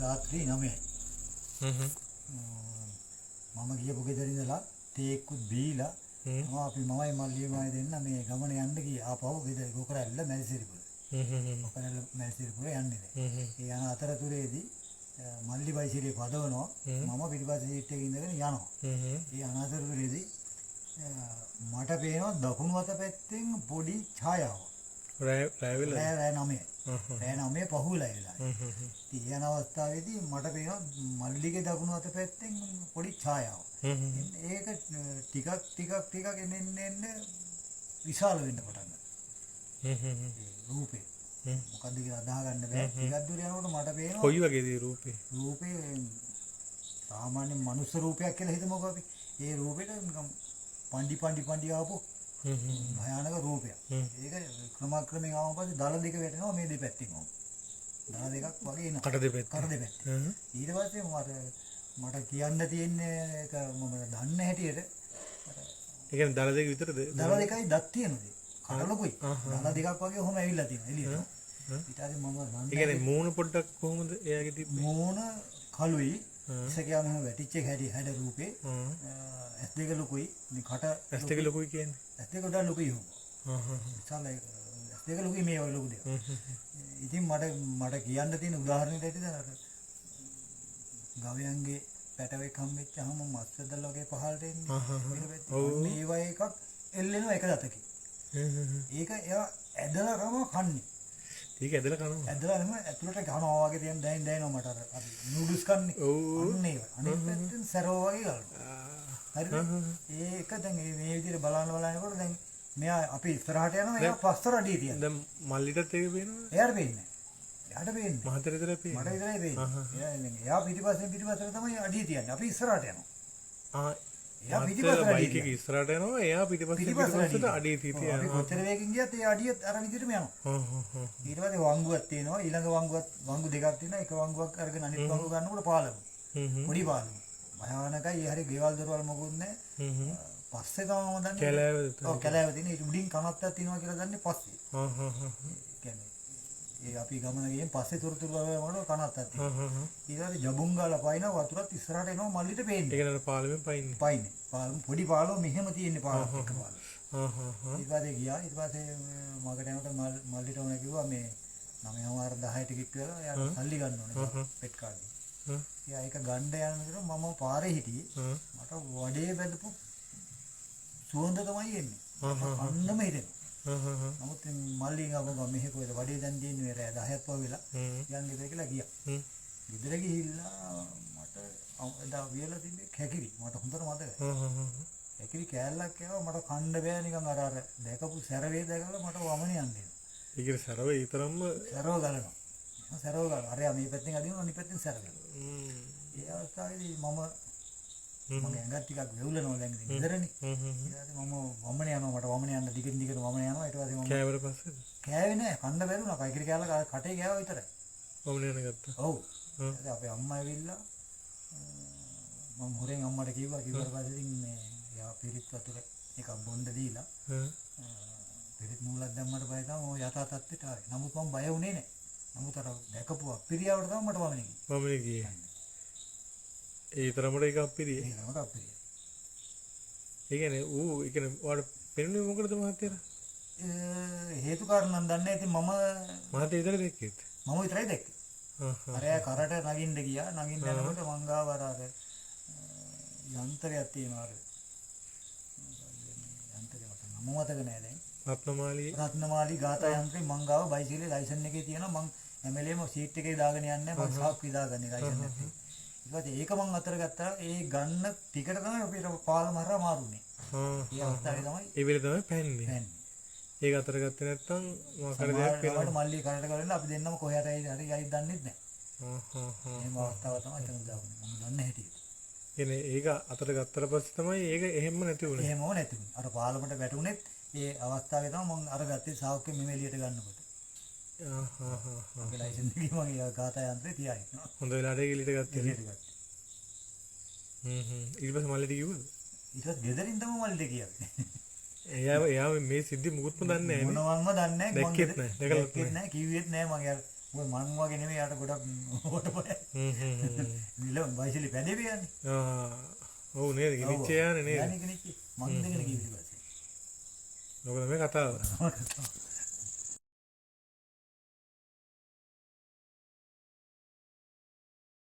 රාත්‍රී 9යි. හ්ම් හ්ම්. මම ගියපු ගෙදර ඉඳලා තේ එක්කුත් බීලා හ්ම්. අපි මමයි මල්ලියමයි දෙන්න මේ ගමන යන්න ගියේ. ආපහු ගෙදර ගෝකරැල්ල මැලිසිරිපුර. හ්ම් හ්ම් හ්ම්. ගෝකරැල්ල මැලිසිරිපුර යන්නේ දැන්. හ්ම් හ්ම්. ඒ යන අතරතුරේදී මල්ලි බයිසිකලේ පදවනවා. මම පිටිපස්සේ සීට් එකේ ඉඳගෙන යනවා. හ්ම් හ්ම්. ඒ අනාතරතුරේදී මට පේනවා දකුණු අත පැත්තෙන් පොඩි ඡායාවක්. රෑ රෑ වෙලාද? රෑ රෑ 9යි. හ්ම් හ්ම්. රෑ 9 පහුවෙලා ඒ වෙලාවේ. හ්ම් හ්ම් හ්ම්. ඉතින් ඒ යන අවස්ථාවේදී මට පේනවා මල්ලිගේ දකුණු අත පැත්තෙන් පොඩි ඡායාවක්. හ්ම් හ්ම්. ඒක ටිකක් ටිකක් ටිකක් එන්න එන්න එන්න විශාල වෙන්න පටන් ගත්තා. හ්ම් හ්ම් හ්ම්. ඒ රූපේ. හ්ම්. මොකද්ද කියලා අදාහ ගන්න බෑ. ටිකක් දුර යනකොට මට පේනවා කොයි වගේද ඒ රූපේ? රූපේ සාමාන්‍ය මනුස්ස රූපයක් කියලා හිතමුකෝ අපි. ඒ රූපෙට නිකන් පණ්ඩි පණ්ඩි පණ්ඩි ආපු හ්ම් හ්ම්. භයානක රූපයක්. හ්ම්. ඒක ක්‍රමක්‍රමයෙන් ආවම පස්සේ දල දෙක වැටෙනවා මේ දෙපැත්තෙන් ඔහොම. දල දෙකක් වගේ එනවා. කට දෙපැත්තෙන්. කට දෙපැත්තෙන්. හ්ම්. ඊට පස්සේ මට කියන්න තියෙන්නේ ඒක මම දන්න හැටියට ඒ කියන්නේ දල දෙක විතරද? දල දෙකයි දත් තියෙනද? කට ලොකුයි. දල දෙකක් වගේ ඔහොම ඇවිල්ලා තියෙනවා එළියට. ඊට පස්සේ මම දන්න ඒ කියන්නේ මූණ පොඩ්ඩක් කොහොමද එයාගේ තිබ්බේ? මූණ කළුයි. ඉස ගියාම එහෙම වැටිච්ච එක හැටි හැඩ රූපේ. හ්ම්. ඇස් දෙක ලොකුයි. මේ කට ඇස් දෙක ලොකුයි කියන්නේ. ඇස් දෙක වඩා ලොකුයි ඔහොම. හ්ම් හ්ම්. විශාල ඇස් දෙක ලොකුයි මේ වගේ ලොකු දෙයක්. හ්ම් හ්ම්. ඉතින් මට මට කියන්න තියෙන උදාහරණයක් ඇටිද අර ගවයන්ගේ පැටවෙක් හම්බෙච්චාම මස් වැදලා වගේ පහළට එන්නේ. හා හා හා. ඊට පස්සේ මේ වගේ එකක් එල්ලෙනවා එක දතකින්. හ්ම් හ්ම් හ්ම්. ඒක එයා ඇදලා තමයි කන්නේ. ඒක ඇදලා කනවා. ඇදලා එහෙම ඇතුළට ගහනවා වගේ තියෙන දැයින් දැනෙනවා මට අර අපි නූඩල්ස් කන්නේ. ඔව්. අන්න ඒක. අනිත් පැත්තෙන් සැරෝ වගේ ගලනවා. හරිද? ඒක දැන් මේ විදිහට බලන බලනකොට දැන් මෙයා අපි ඉස්සරහට යනවා එයා පස්සට අඩිය තියනවා. දැන් මල්ලිටත් ඒක පේනවද? එයාට පේන්නේ නැහැ. එයාට පේන්නේ නැහැ. මහතට විතරයි පේන්නේ. මට විතරයි පේන්නේ. එයා දැන් එයා පිටිපස්සෙන් පිටිපස්සට තමයි අඩිය තියන්නේ. අපි ඉස්සරහට යනවා. ආ එයා මහත්තයා පිටිපස්සට අඩිය බයික් එක ඉස්සරහට යනවා එයා පිටිපස්සෙන් පිටිපස්සට පිටිපස්සට අඩිය ඔව්, තියනවා. අපි කොච්චර වේගෙන් ගියත් ඒ අඩිය අර විදිහටම යනවා. හ්ම් හ්ම් හ්ම්. ඊට පස්සේ වංගුවක් තියෙනවා. ඊළඟ වංගුවක් වංගු දෙකක් තියෙනවා. එක වංගුවක් අරගෙන අනිත් වංගුව ගන්නකොට පාලම. හ්ම් හ්ම්. පොඩි පාලම. භයානකයි. ඒ හරි ගෙවල් දොරවල් මොකුත් නැහැ. හ්ම් හ්ම්. පස්සේ තමයි මම දන්නේ. කැලෑවද? ඔව් කැලෑව තියෙන. ඊට උඩින් කනත්තක් තියෙනවා කියලා දන්නේ පස්සේ. හ්ම් හ්ම් හ්ම්. ඒ කියන්නේ ඒ අපි ගමන ගියෙන් පස්සේ තොරතුරු ලබනකොට කනත්තක් තියෙනවා. හ්ම් හ්ම් හ්ම්. ඊට පස්සේ ජබුන් ගාලා පයින් වතුරත් ඉස්සරහට එනවා මල්ලිට ඒ පේන්නේ. කියන්නේ අර පාලමෙන් පයින්නේ. පයින්නේ. පාලම පොඩි පාලම මෙහෙම තියෙන්නේ පාලම එක පාලම. හ්ම් හ්ම් හ්ම්. ඊට පස්සේ ගියා. ඊට පස්සේ මගට යනකොට මල්ලිට ඕන කිව්වා මේ 9:10 ටිකක් වෙලා එයාට සල්ලි ගන්න ඕනේ පෙට් කාඩ් එක. හ්ම්. එයා ඒක ගන්න යනකොට මම පාරේ හිටියේ. හ්ම්. මට වඩේ බැඳපු සුවඳ තමයි එන්නේ. හ්ම් හ්ම්. කන්නම හිතෙනවා. හ්ම් හ්ම් හ්ම්. නමුත් ඉතින් මල්ලි ආවම ගම මෙහෙ කොහෙද වඩේ දැන් තියෙන්නේ රෑ 10ක් වගේ වෙලා. හ්ම්. යන් ගෙදර කියලා ගියා. හ්ම්. ගෙදර ගිහිල්ලා මට එදා වියලා තිබ්බේ කැකිරි. මට හොඳට මතකයි. හ්ම් හ්ම් හ්ම්. කැකිරි කෑල්ලක් කෑවා මට කන්න බෑ නිකන් අර අර දැකපු සැරවේ දැකලා මට වමන යන්නේ. ඒ කියන්නේ සරව ඒ තරම්ම සැරව ගලනවා. මම සැරව ගලනවා. අරයා මේ පැත්තෙන් අදිනවා අනිත් පැත්තෙන් සැර ගලනවා. හ්ම්. ඒ අවස්ථාවේදී මම මගේ ඇඟත් ටිකක් වෙවුලනවා දැන් ඉතින් ගෙදරනේ. හ්ම් හ්ම්. ඊට පස්සේ මම වමන යනවා මට වමන යන්න දිගින් දිගට වමන යනවා. ඊට පස්සේ මම කෑවට පස්සේද? කෑවේ නෑ කන්න බැරුණා. කැකිරි කෑල්ල කටේ කෑවා විතරයි. වමන යන ගත්තා. ඔව්. හ්ම්. ඊට පස්සේ අපේ අම්මා ඇවිල්ලා මම හොරෙන් අම්මට කිව්වා. කිව්වට පස්සේ ඉතින් මේ එයා පිරිත් වතුර එකක් බොන්න දීලා හ්ම්. පිරිත් නූලක් දැම්මට පස්සේ තමයි මම යථා තත්ත්වයට ආවේ. නමුත් මම බය වුණේ නෑ. නමුත් අර දැකපු අප්පිරියාවට තමයි මට වමනේ ගියේ. වමනේ ගියේ. ඒ තරමට ඒක අප්පිරිය. ඒ තරමට අප්පිරිය. ඒ කියන්නේ ඌ ඒ කියන්නේ ඔයාලට පෙනුනේ මොකටද මහත්තයාට? හේතු කාරණා නම් දන්නේ නෑ. ඉතින් මම මහත්තයා විතරයි දැක්කේත්. මම විතරයි දැක්කේ. හා හා. අර එයා කරට නගින්න ගියා. නගින්න යනකොට මං ගාව අර අර යන්ත්‍රයක් තියෙනවා අර. මොකද්ද මේ යන්ත්‍රය මට නම මතක නෑ දැන්. රත්නමාලී රත්නමාලි ගාථා යන්ත්‍රේ මං ගාව බයිසිකලේ ලයිසන් එකේ තියෙනවා. මං හැම වෙලේම සීට් එකේ දාගෙන යන්නේ නෑ. මං සාක්කුවේ දාගන්නේ ලයිසන් එකත් එක්ක. ඊට පස්සේ ඒක මං අතර ගත්තා. ඒ ගන්න ටිකට තමයි අපි පාලම හරහා මාරුනේ. හා ඒ අවස්ථාවේ තමයි ඒ වෙලේ තමයි පැන්නේ. පැන්නේ. ඒක අතර ගත්තේ නැත්තම් මොකක් හරි දෙයක් වෙනවා. සමහරවිට මල්ලි කරට කරලා අපි දෙන්නම කොහේ හරි හරි යයි දන්නෙත් නෑ. හා හා හා. එහෙම අවස්ථාවක් තමයි එතන උදා වුනේ. මම දන්න හැටියට. කියන්නේ ඒක අතර ගත්තට පස්සේ තමයි ඒක එහෙම්ම නැති වුනේ. එහෙමම නැති වුනේ. අර පාලමට වැටුනේත් ඒ අවස්ථාවේ තමයි මං අර ගත්තේ සාක්කුවේ මෙම එළියට ගන්නකොට. ආ හා හා හා. මගේ ලයිසන් එකේ මං ඒ ගාථා යන්ත්‍රේ තියාගෙන. හොඳ වෙලාවට ඒක එළියට ගත්තේ. එළියට ගත්තේ. හ්ම් හ්ම්. ඊට පස්සේ මල්ලිට කිව්වද? ඊට පස්සේ ගෙදරින් තමයි මල්ලිට කියන්නේ. එයා එයා මේ සිද්ධි මුකුත්ම දන්නේ නැහැ නේ. මොනවන්ම දන්නේ නැහැ. මං දැක්කෙත් නැහැ. දැකලත් දැක්කෙත් නැහැ. කිව්වෙත් නැහැ මං යාර මොකද මං වගේ නෙමෙයි යාට ගොඩක් ඕට බයයි. හ්ම් හ්ම් හ්ම්. නිල බයිසිකලේ පැදෙවි යන්නේ. ආ ඔව් නේද? ගිනිච්ච යානේ නේද? යන්නේ ගිනිච්ච. මං දෙගෙන ගිහින් ඊට පස්සේ. ඔක තමයි කතාව.